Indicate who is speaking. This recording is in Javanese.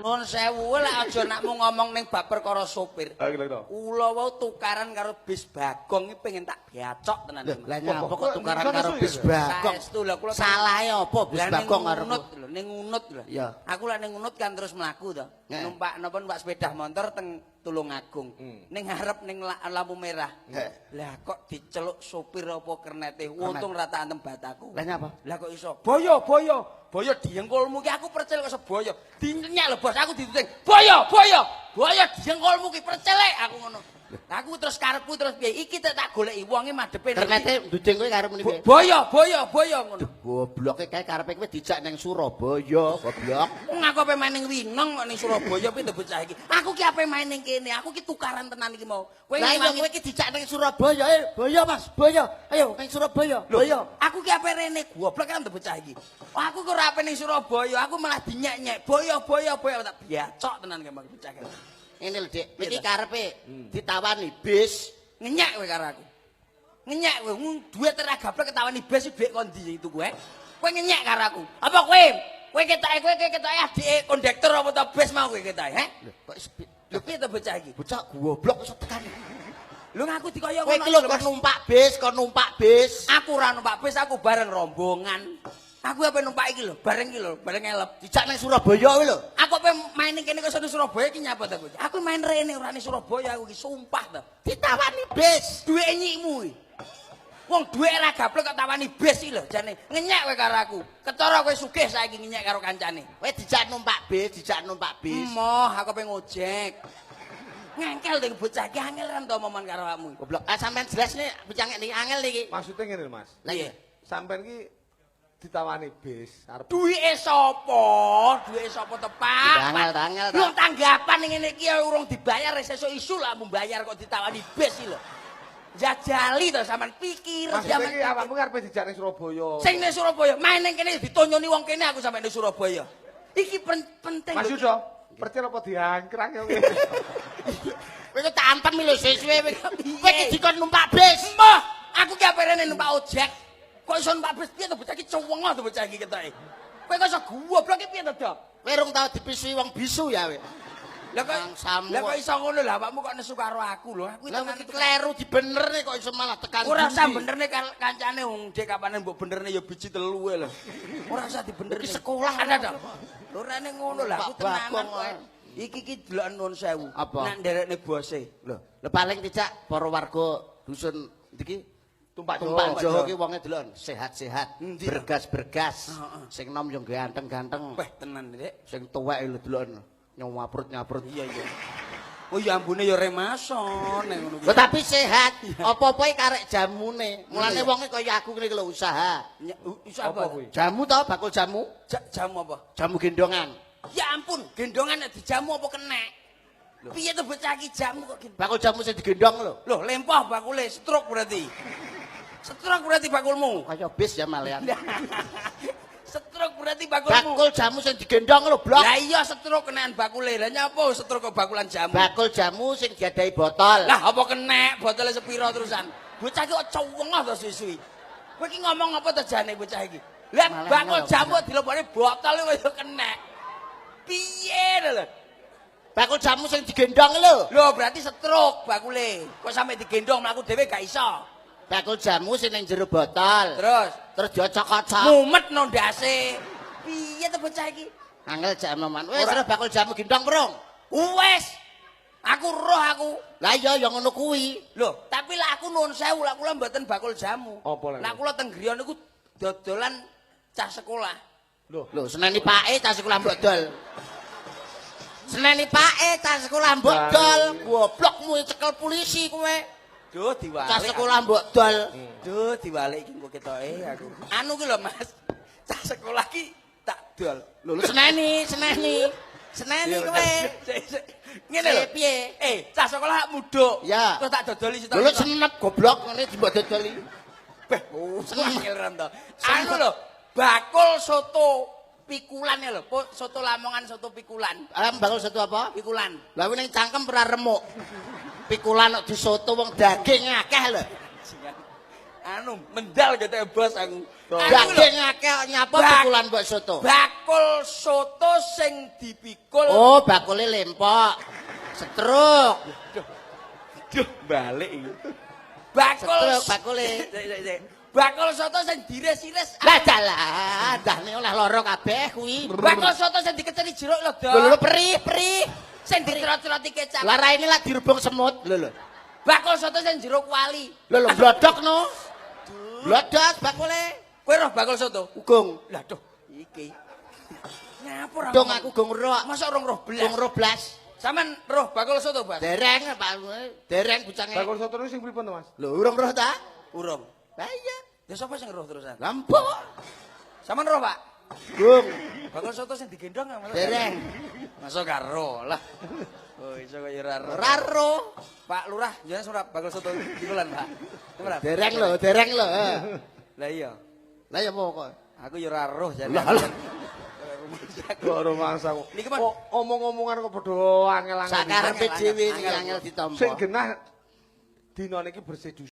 Speaker 1: Nuwun sewu lek aja nakmu ngomong ning bab perkara sopir.
Speaker 2: Ha iki lho.
Speaker 1: Kula wau tukaran karo bis Bagong iki pengen tak biacok tenan.
Speaker 3: Lah nyapa kok tukaran
Speaker 2: Kok
Speaker 3: karo
Speaker 2: nesu
Speaker 3: bis
Speaker 2: ya?
Speaker 3: Bagong?
Speaker 1: Saestu lho kula
Speaker 3: Salahe apa bis
Speaker 1: Lah ning
Speaker 3: Bagong karo
Speaker 1: Ngunut lho, ning Ngunut lho.
Speaker 3: Ya.
Speaker 1: Aku lek ning Ngunut kan terus mlaku to. Numpak napa numpak sepeda motor teng Tulungagung. Ning ngarep ning lampu merah. Lah kok diceluk sopir apa kernete. Untung ra tak antem bataku.
Speaker 3: Lah nyapa?
Speaker 1: Lah kok iso? Boyo, boyo. Boyo diengkulmu ki aku percil kok seboyo. Dinyak lho bos aku dituting. Boyo, boyo. Boyo diengkulmu ki percilek aku ngono. Lah aku terus karepku terus piye? Iki tak tak goleki wonge madhepe ning
Speaker 3: Kernete nduding kowe karo muni piye?
Speaker 1: Boyo, boyo, boyo ngono.
Speaker 3: Gobloke kae karepe kowe dijak ning Surabaya, goblok.
Speaker 1: Wong aku ape main ning Winong kok ning Surabaya piye to bocah iki? Aku ki ape main ning kene, aku ki tukaran tenan iki mau. Kowe
Speaker 3: Lah iya
Speaker 1: ngewangi-
Speaker 3: kowe iki dijak ning Surabaya, boyo Mas, boyo. Ayo ning Surabaya, boyo.
Speaker 1: Aku ki ape rene goblok kan to bocah iki. Aku ki ora ape ning Surabaya, aku malah dinyek-nyek. Boyo, boyo, boyo tak biacok tenan kembang bocah iki.
Speaker 3: Ngene lho, Dik.
Speaker 1: Piye
Speaker 3: Iki
Speaker 1: ta?
Speaker 3: karepe ditawani bis.
Speaker 1: Ngenyek kowe karo aku. Ngenyek kowe, wong duit ora gablek ketawani bis dhuwit kon ndi itu kowe? Kowe ngenyek karo aku. Apa kowe? Kowe ketoke kowe ketoke adike kondektur apa to bis mau kowe ketoke, he?
Speaker 3: Lho, kok iso
Speaker 1: Lho piye to bocah iki?
Speaker 3: bocah goblok iso tekan.
Speaker 1: Lho ngaku dikaya
Speaker 3: Kowe iki lho kon numpak bis, kon numpak bis.
Speaker 1: Aku ora numpak bis, aku bareng rombongan. Aku ape numpak iki lho, bareng iki lho, bareng elep.
Speaker 3: Dijak ning Surabaya kuwi lho.
Speaker 1: Aku ape main ning kene kok iso Surabaya iki nyapa ta kowe? Aku main rene ora ning Surabaya aku iki sumpah ta.
Speaker 3: Ditawani bis.
Speaker 1: Duwe nyikmu iki. Wong duwe ora gablek kok tawani bis iki lho jane. Ngenyek kowe karo aku. Ketara kowe sugih saiki ngenyek karo kancane.
Speaker 3: Kowe dijak numpak bis, dijak numpak bis.
Speaker 1: Emoh, aku ape ngojek. Ngengkel to bocah iki angel ra to omongan karo awakmu.
Speaker 3: Goblok. Ah sampean jelas nih bocah ning angel iki.
Speaker 2: Maksudnya ngene lho, Mas.
Speaker 3: Lah iya.
Speaker 2: Sampean iki ditawani bis arep
Speaker 1: Duwike sapa? Duwike sapa to, Pak?
Speaker 3: Angel ta, angel ta.
Speaker 1: Wong tanggapan ning ngene iki ya urung dibayar sesuk isu lah mbayar kok ditawani bis iki lho. Jajali to sampean pikir
Speaker 2: Maksudnya
Speaker 1: sampean
Speaker 2: iki awakmu ki arep dijak ning Surabaya.
Speaker 1: Sing ning Surabaya, main ning kene ditonyoni wong kene aku sampe ning Surabaya. Iki penting.
Speaker 2: Mas
Speaker 1: lho.
Speaker 2: Yudo, percil apa diangkrang ya kowe?
Speaker 3: Kowe kok tak antem lho suwe-suwe. Kowe iki dikon numpak bis.
Speaker 1: Mbah, aku ki ape rene numpak ojek. Kok iso numpak bis piye to bocah iki cuwengah to bocah iki ketoke. Kowe kok iso goblok iki piye to, Dok?
Speaker 3: Kowe rung tau dipisui wong bisu ya kowe.
Speaker 1: Lah kok
Speaker 3: Mangsamu
Speaker 1: lah kok iso ngono lho awakmu kok nesu karo aku lho. Aku
Speaker 3: Lah
Speaker 1: tenan
Speaker 3: iki kleru dibennerne kok iso malah tekan.
Speaker 1: Ora usah
Speaker 3: ndi.
Speaker 1: benerne kancane wong dek kapane mbok benerne ya biji telu ae lho. Ora usah dibennerne.
Speaker 3: Iki sekolah
Speaker 1: ada dok. Ora ning ngono lah aku
Speaker 3: Pak
Speaker 1: tenanan
Speaker 3: Bagong
Speaker 1: kok.
Speaker 3: wae.
Speaker 1: Iki ki deloken nuwun sewu.
Speaker 3: Apa?
Speaker 1: Nak nderekne bose.
Speaker 3: Lho, lho paling tidak para warga dusun iki
Speaker 2: Tumpak
Speaker 3: Tumpak
Speaker 2: Jawa.
Speaker 3: Jawa ki wonge deloken sehat-sehat,
Speaker 1: Endi?
Speaker 3: bergas-bergas.
Speaker 1: Heeh.
Speaker 3: Sing nom yo ganteng-ganteng.
Speaker 1: Wah tenan Dek.
Speaker 3: Sing tuwek lho deloken nyaprut-nyaprut.
Speaker 1: Iya iya. Oh ya ambune ya remason nek ngono kuwi.
Speaker 3: Lho tapi sehat, apa-apa iki karek jamune. Mulane
Speaker 1: Iya.
Speaker 3: wonge kaya aku ngene iki lho usaha.
Speaker 1: Iso apa?
Speaker 2: Apa kuwi?
Speaker 3: Jamu to, bakul jamu,
Speaker 1: Jamu apa?
Speaker 3: jamu gendongan.
Speaker 1: Ya ampun, gendongan nek dijamu apa kenek? Piye to bocah iki jamu kok gendong?
Speaker 3: Bakul jamu sing digendong lho.
Speaker 1: Loh, lempoh bakule stroke berarti. Stroke berarti bakulmu.
Speaker 3: Kaya bis ya malian.
Speaker 1: Stroke berarti bakulmu.
Speaker 3: Bakul jamu sing digendong lho, blok.
Speaker 1: Lah iya stroke kenaan bakule. Lah nyapa stroke kok bakulan jamu?
Speaker 3: Bakul jamu sing diadahi botol.
Speaker 1: Lah apa kenek botole sepiro terusan? Bocah iki kok cowengah to suwi-suwi. Kowe iki ngomong apa to jane bocah iki? Lah
Speaker 3: Malah
Speaker 1: bakul
Speaker 3: angel,
Speaker 1: jamu dilebokne botol kok ya kenek. Piye lho?
Speaker 3: Bakul jamu sing digendong lho.
Speaker 1: Lho berarti stroke bakule. Kok sampe digendong mlaku dhewe gak iso.
Speaker 3: Bakul jamu sing ning jero botol.
Speaker 1: Terus
Speaker 3: Terus diocok-ocok.
Speaker 1: mumet no ndase. Piye to bocah iki?
Speaker 3: Angel jamuan. Wis
Speaker 1: Ora.
Speaker 3: ora bakul jamu gendong, Brong.
Speaker 1: Wes. Aku roh aku.
Speaker 3: Lah iya ya ngono kuwi.
Speaker 1: Lho, tapi lah aku nuwun sewu lah kula mboten bakul jamu.
Speaker 2: Apa lah?
Speaker 1: Lah kula teng griya niku dodolan cah sekolah.
Speaker 2: Lho,
Speaker 3: Lho, seneni pake cah sekolah mbok dol. Seneni pake cah sekolah mbok dol. Goblokmu cekel polisi kowe.
Speaker 1: Duh diwalik.
Speaker 3: Cah sekolah mbok dol.
Speaker 1: Duh diwalik iki engko ketoke aku. Anu ki lho Mas. Cah sekolah ki tak dol.
Speaker 3: Lho, lho seneni, seneni. Seneni kowe.
Speaker 1: Sik, sik. Ngene lho.
Speaker 3: Sik, piye?
Speaker 1: Cah sekolah muduk.
Speaker 3: Ya.
Speaker 1: Terus tak dodoli sitok.
Speaker 3: Lho, lho senep goblok ngene mbok dodoli.
Speaker 1: Beh,
Speaker 3: Senep.
Speaker 1: angel rento. Anu lho, bakul soto pikulan ya lho, soto Lamongan soto pikulan.
Speaker 3: Ah, bakul soto apa?
Speaker 1: Pikulan.
Speaker 3: Lah kuwi ning cangkem ora remuk. Pikulan kok disoto wong daging akeh lho.
Speaker 1: Anu mendal gitu bos aku. Anu lho,
Speaker 3: Daging akeh kok nyapa pikulan mbok soto.
Speaker 1: Bakul soto sing dipikul.
Speaker 3: Oh, bakule lempok. Setruk.
Speaker 1: Duh, balik iki. Bakul
Speaker 3: Setruk bakule.
Speaker 1: Sik, sik, sik. Bakul soto sing diiris-iris.
Speaker 3: Lah dalah, dahne oleh loro kabeh kuwi.
Speaker 1: Bakul soto sing dikeceli jeruk lho, Dok.
Speaker 3: Lho lho perih, perih.
Speaker 1: Sing dicerot-ceroti kecap.
Speaker 3: Lah raine lak dirubung semut. Lho lho.
Speaker 1: Bakul soto sing jero kuali.
Speaker 3: Lho lho blodok no. Blodok bakule.
Speaker 1: Kowe roh bakul soto?
Speaker 3: Ugung.
Speaker 1: Lah duh, iki. Nyapa ora?
Speaker 3: Dong aku gong roh.
Speaker 1: Masa rong roh blas.
Speaker 3: Gong roh blas.
Speaker 1: Sampeyan roh bakul soto, Bas?
Speaker 3: Dereng Pak, dereng bucange.
Speaker 2: Bakul soto niku sing pripun to, Mas?
Speaker 3: Lho urung roh ta?
Speaker 1: Urung.
Speaker 3: Lah iya.
Speaker 1: Ya sapa sing roh terusan?
Speaker 3: Lah mbok.
Speaker 1: Sampeyan roh, Pak?
Speaker 3: Gung.
Speaker 1: Bakul soto sing digendong nggak, Mas?
Speaker 3: Dereng.
Speaker 1: Masa gak roh lah. Oh, iso kok ya ora roh.
Speaker 3: Ora roh.
Speaker 1: Pak Lurah, jenengan ora bakul soto pikulan, Pak. Ora.
Speaker 3: Dereng lho, dereng lho.
Speaker 1: Lah iya.
Speaker 3: Lah ya apa kok?
Speaker 1: Aku ya ora roh jane.
Speaker 3: Lah, lah.
Speaker 2: Kok rumangsaku.
Speaker 1: Niki, Mas.
Speaker 2: Kok omong-omongan kok padha angel-angel.
Speaker 3: Sakarepe
Speaker 1: Angel,
Speaker 3: dhewe iki
Speaker 1: angel.
Speaker 3: angel ditampa.
Speaker 2: Sing genah dina niki bersih.